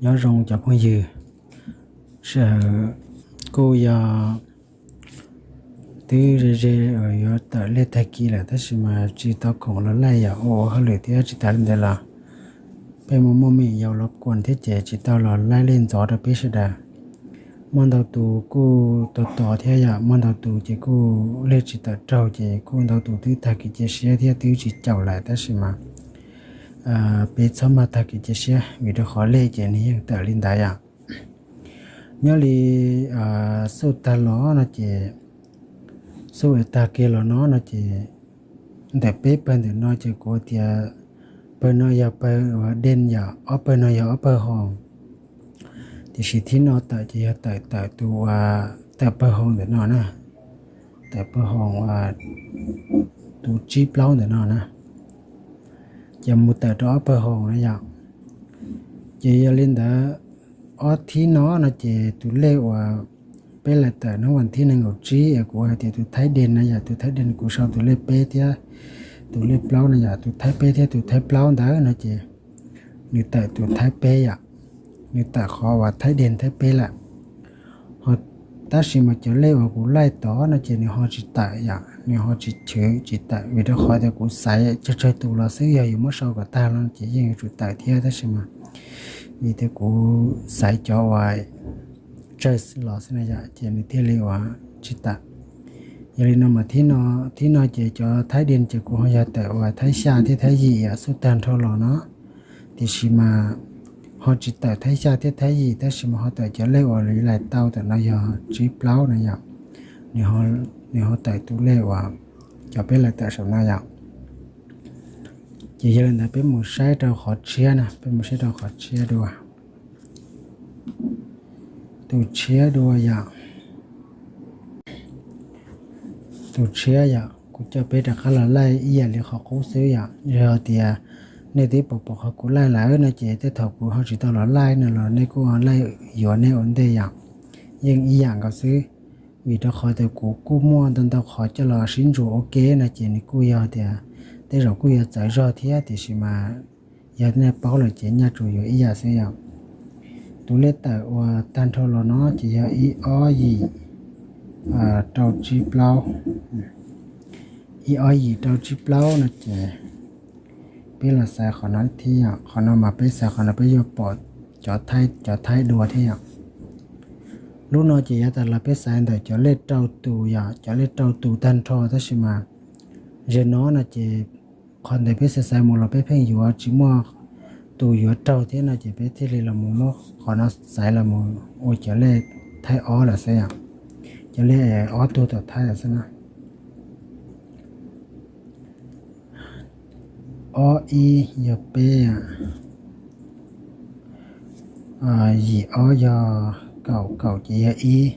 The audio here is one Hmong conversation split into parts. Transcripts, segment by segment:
Nyob zoo cov phooj ywg, sij hawm kuj yog twb ze ze yuav tawm lej tag kis lawm tab sis mas tsis tau khoom los laij yom, ua ua hauj lwm thiab tsis tas li ntawd los peb muaj muaj me nyuam yaus los kuas thiab ces tsis tau los laij lej ntxov rau peb sawv daws. Muaj ntau tus kuj tos tos thiab yom, muaj ntau tus ces kuj lej tsis tawm raug ces kuj ntau tus twb tag kev cia siab thiab twb tsis caum lawm tab sis mas peb txhob maj tag kev cia siab vim rau qhov lej ces nws yeej tawm li ntawd yom. Nyob li xuj tag los no ces, xuj tag kiag los no no ces ntawm peb pawg ntawm no ces kuv tias pawg no yog pawg uas dej yom, ob pawg no yog ob pawg hoos. Tiam sis thib no tawm ces yog tawm tawm tus uas tawm pawg hoos ntawm no na, tawm pawg hoos uas tus tsib plaub ntawm no na, ces mus tawm rau ob pawg hoos na yom. Ces yog li ntawd ob thib no no ces tus lej uas peb lawv tawm hnub vas thib nees nkaum tsib es kuv hais tias tus thaib dej na yom, tus thaib dej kuv sau tus lej peb thiab tus lej plaub no yom, tus thaib peb thiab tus thaib plaub ntawd no ces nws tawm tus thaib peb yom, nws tawm qhov uas thaib dej thaib peb lawm. Ho tab sis mas cov lej uas kuv laij tod no ces nws ho tsis tawm yom, nws ho tsis chwv tsis tawm vim rau qhov tias kuv xaiv tsawg tsawg tus los xwb, yog yuav muab sau kom tag los ces yeej yuav tsum tawm thiab tab sis mas vim tias kuv xaiv cov uas tsawg los xwb na yom, ces nws thiaj li uas tsis tawm. Yog li no mas thib no, thib no ces cov thaib dej ces kuv ho yog tawm uas thaib xya thiab thaib yim yom, xuj tag nrho los no. Tiam sis mas ho tsis tawm thaib xya thiab thaib yim tab sis mas ho tawm cov lej uas lwv laim tau tawm no yog tsib plaub na yom, nws ho tawm tus lej uas cov peb lawv tawm saum no yom. Ces yog li ntawd peb mus saib rau qhov tshiab na, peb mus saib rau qhov tshiab dua. Tus tshiab dua yom, tus tshiab yom, kuv coj peb rov qab los laij ib yam li qhov qub xwb yom. Yog tias nej twb pom pom qhov kuv laij lawm no ces tej thaum kuv ho tsis tau los laij no los nej kuj laij yuav nej ua ntej yom, yeej ib yam nkaus xwb. Vim rau qhov tias kuv kuj muaj ntau ntau qhov coj los sib ntsuas ua ke no ces nws kuj yog tias tej zaum kuj yuav txawv zog thiab tiam sis mas yog nej paub lawm ces nyaj tsuas yuav ib yam xwb yom. Tus lej tawm uas tag nrho los no ces yog ib ob yim rau tsib plaub. Ib ob yim rau tsib plaub no ces peb los xaiv qhov no thiab yom, qhov no mas peb xaiv qhov no peb yuav pom cov thaib, cov thaib dua thiab yom. Lub no ces yav tas los peb xaiv ntawm cov lej rau tus yom, cov lej rau tus tag nrho tab sis mas zaum no no ces qhov ntawd peb xaiv xaiv mus los peb pheej yuav tsis muaj tus yuav raug thiab no ces peb thiaj li los mus muab qhov no xaiv los mus ua cov lej thaib ob lawm xwb yom, cov lej ob tug tom thaib lawm xwb na. Ob ib yog peb, yim ob yog kaum, kaum ces yog ib,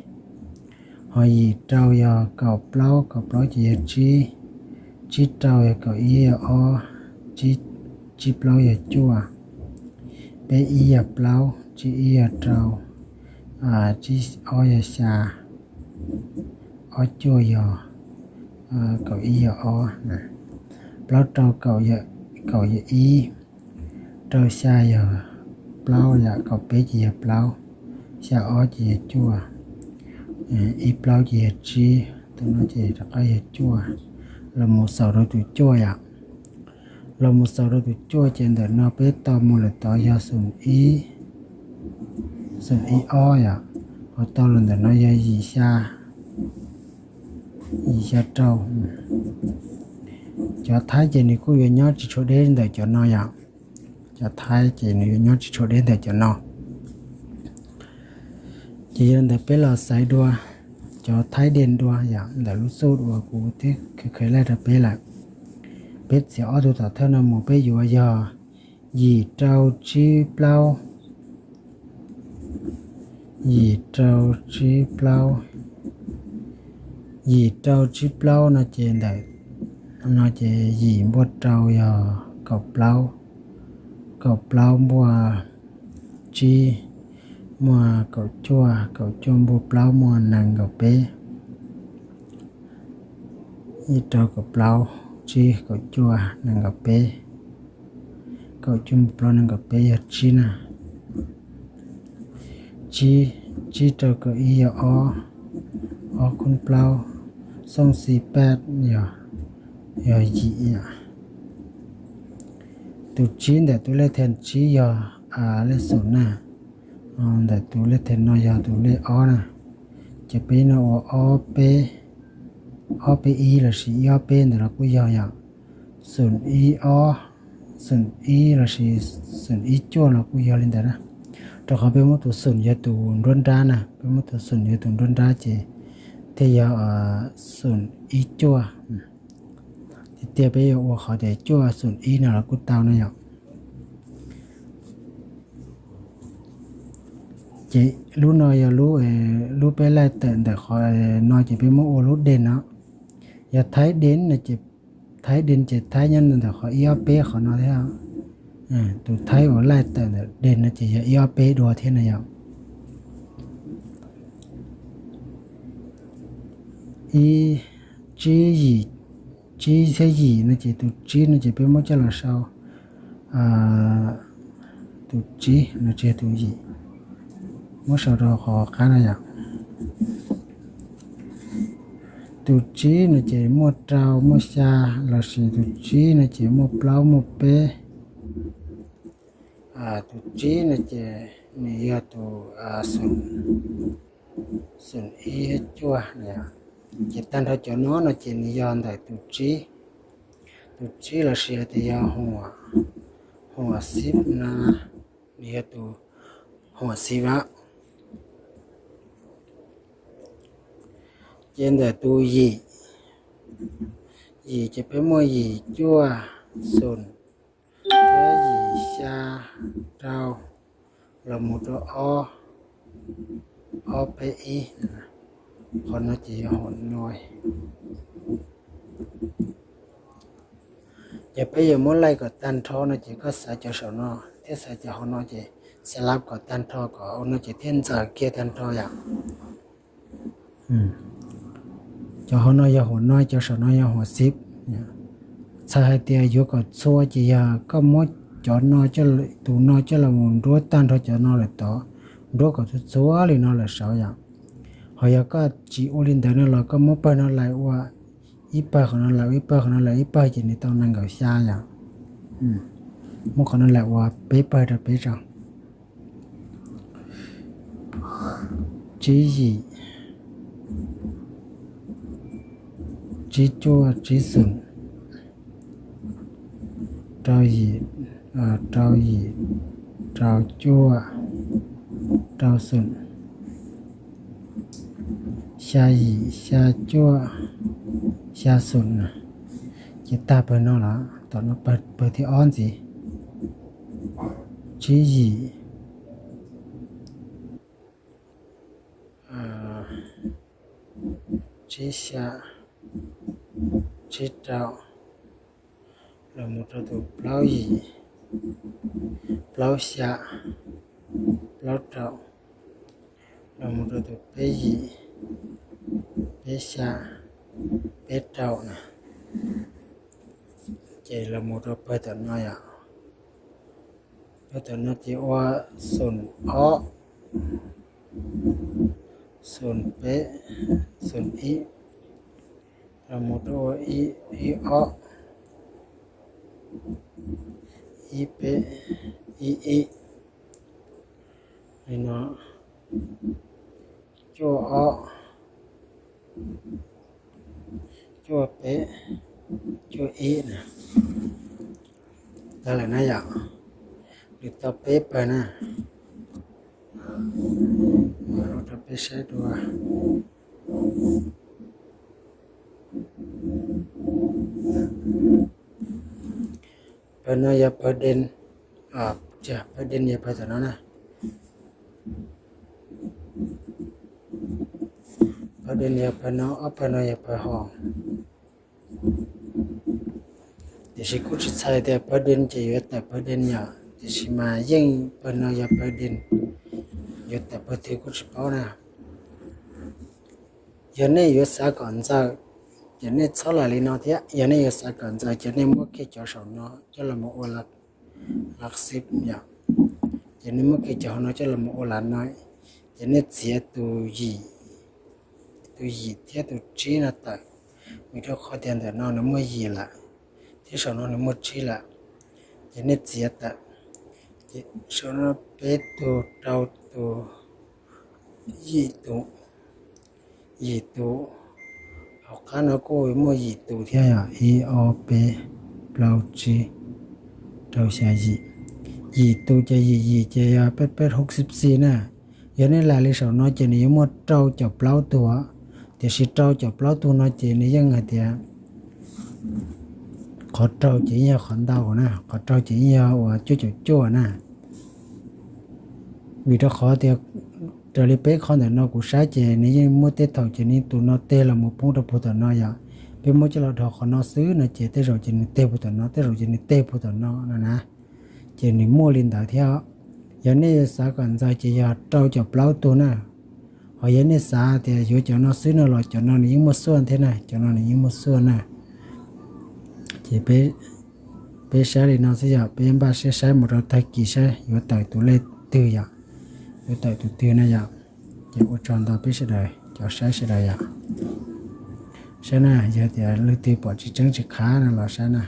ho yim rau yog kaum plaub, kaum plaub ces yog tsib, tsib rau yog kaum ib yog ob, tsib plaub yog cuaj, peb ib yog plaub, tsib ib yog rau, tsib ob yog xya, ob cuaj yog kaum ib yog ob, plaub rau kaum yog ib, rau xya yog plaub yom, kaum peb ces yog plaub, xya ob ces yog cuaj, ib plaub ces yog tsib, tus no ces rov qab yog cuaj, los mus xaus rau tus cuaj yom. Los mus xaus rau tus cuaj ces ntawm no peb tau mus lawm tod yog xoom ib, xoom ib ob yom, ho tau los ntawm no yog yim xya, yim xya rau. Cov thaib ces nws kuj yuav nyob tsis tshua deb ntawm cov no yom. Cov thaib ces nws yuav nyob tsis tshua deb ntawm cov no. Ces yog li ntawd peb los xaiv dua cov thaib dej dua yom, ntawm lub xuj uas kuv twb kheev kheev laij rau peb lawm. Peb txiav ob tug tom thawj no mus peb yuav yog yim rau tsib plaub, yim rau tsib plaub, yim rau tsib plaub no ces ntawm no ces yim npuaj rau yog kaum plaub, kaum plaub npuaj tsib muaj kaum cuaj, kaum cuaj npuaj plaub muaj nees nkaum peb, yim rau kaum plaub, tsib kaum cuaj nees nkaum peb, kaum cuaj npuaj plaub nees nkaum peb yog tsib na. Tsib, tsib rau kaum ib yog ob, ob khoob plaub, xooj xis paj yog, yog yim. Tus tsib ntawm tus lej thees tsib yog lej xum na, ntawm tus lej thees no yog tus lej ob na. Ces peb no ua ob peb, ob peb ib lossis ib ob peb ntawd los kuj yog yom. Xum ib ob, xum ib lossis xum ib cuaj los kuj yog li ntawd na. Rau qhov peb muab tus xum yog tus nruab nrab na, peb muab tus xum yog tus nruab nrab ces thiaj yog xum ib cuaj. Tiag tiag peb yuav ua qhov tias cuaj xum ib no los kuj tau no yom. Ces lub no yog lub, lub peb laij tawm ntawm qhov no ces peb muab ua lub dej no. Yog thaib dej no ces, thaib dej ces thaib nyob ntawm qhov ib ob peb qhov no thiab. Tus thaib uas laij tawm ntawm dej no ces yog ib ob peb dua thiab no yom. Ib, tsib yim, tsib thiab yim no ces tus tsib no ces peb muab coj los sau, tus tsib no tsis yog tus yim, muab sau rau qhov qab no yom. Tus tsib no ces muaj rau muaj xya, lossis tus tsib no ces muaj plaub muaj peb. Tus tsib no ces nws yog tus xum ib cuaj. Ces tag nrho cov no no ces nws yog ntawm tus tsib. Tus tsib lossis tias yog huam xib na, nws yog tus huam xib a. Ces ntawm tus yim, yim ces peb muaj yim cuaj xum thiab yim xya rau los mus rau ob, ob peb ib. Qhov no ces yog huam no. Yog peb yuav muab laij kom tag nrho no ces koj xaiv cov saum no thiab xaiv cov hauv no ces xaiv lab kom tag nrho kom ua no ces thiaj ntxaws kiag tag nrho yom. Cov hauv no yog huam no, cov saum no yog huam xib. Txhais hais tias yuav kom txhua ces yog koj muab cov no, tus no coj los mus nruab tag nrho cov no lawm tod, nruab kom txhua txhua li no lawm saud yom. Ho yog koj tsis ua li ntawd no los koj muab pawg no laim ua ib pawg, qhov no laim ua ib pawg, qhov no laim ib pawg ces nws tau nees nkaum xya yom. Muab qhov no laim ua peb pawg rau peb tso. Tsib yim, tsib cuaj, tsib xum, rau yim, rau yim, rau cuaj, rau xum, xya yim, xya cuaj, xya xum na. Ces tag pawg no los tom no pawg thib ob ntxiv. Tsib yim, tsib xya, tsib rau, los mus rau tus plaub yim, plaub xya, plaub rau, los mus rau tus peb yim, peb xya, peb rau na. Ces los mus rau pawg tom no yom. Pawg tom no ces ua xum ob, xum peb, xum ib, los mus rau ua ib ob, ib peb, ib ib, li no, cuaj ob, cuaj peb, cuaj ib na. Tag lawm na yom. Nws tau peb pawg na. Ua rau peb saib dua. Pawg no yog pawg den, pawg den yog pawg tom no na. Pawg den yog pawg no, ob pawg no yog pawg hos. Tiam sis kuj tsis txhais tias pawg den ces yuav tawm pawg den yom, tiam sis mas yeej pawg no yog pawg den, yuav tawm pawg twg kuj tsis paub na. Yog nej yuav xav kom ntxaws, ces nej txhob laim li no thiab. Yog nej yuav xav kom ntxaws ces nej muab kiag cov saum no coj los mus ua lav xib yom. Ces nej muab kiag cov hauv no coj los mus ua lav no, Ces nej txiav tus yim thiab tus tsib no tawm, vim rau qhov tias ntawm no nws muaj yim lawm, thiab saum no nws muaj tsib lawm. Ces nej txiav tawm, ces saum no peb tus, rau tus, yim tus, yim tus. Hauv qab no kuj muaj yim tus thiab yom, ib ob peb plaub tsib rau xya yim. Yim tus ces yim yim ces yog peb peb hub xib xi na. Yog nej lam li saum no ces nws yuav muaj rau caum plaub tug, tiam sis rau caum plaub tug no ces nws yeej hais tias qhov rau ces yeej yog qhov ntau na, qhov rau ces yeej yog uas cuaj caum cuaj na. Vim rau qhov tias raws li peb qhov ntawm no kuv saib ces nws yeej muaj tej thaum ces nws tus no teg los mus poob rau puag tom no yom. Peb muab coj los dhos qhov no xwb no ces tej zaum ces nws teg puag tom no, tej zaum ces nws teg puag tom no no na. Ces nws muaj li ntawd thiab. Yog nej xav kom ntxaws ces yog rau caum plaub tug na. Ho yog nej xav tias yuav cov no xwb no los cov no nws yeej muaj xuaj thiab na, cov no nws yeej muaj xuaj na. Ces peb saib li no xwb yom, peb npaj siab saib mus rau tag kis saib yuav tawm tus lej twg yom, yuav tawm tus twg na yom. Ces ua tsaug ntau peb sawv daws cov saib sawv daws yom. Saib na, yog tias leej twg pom tsis tseeb tsis qab no los saib na.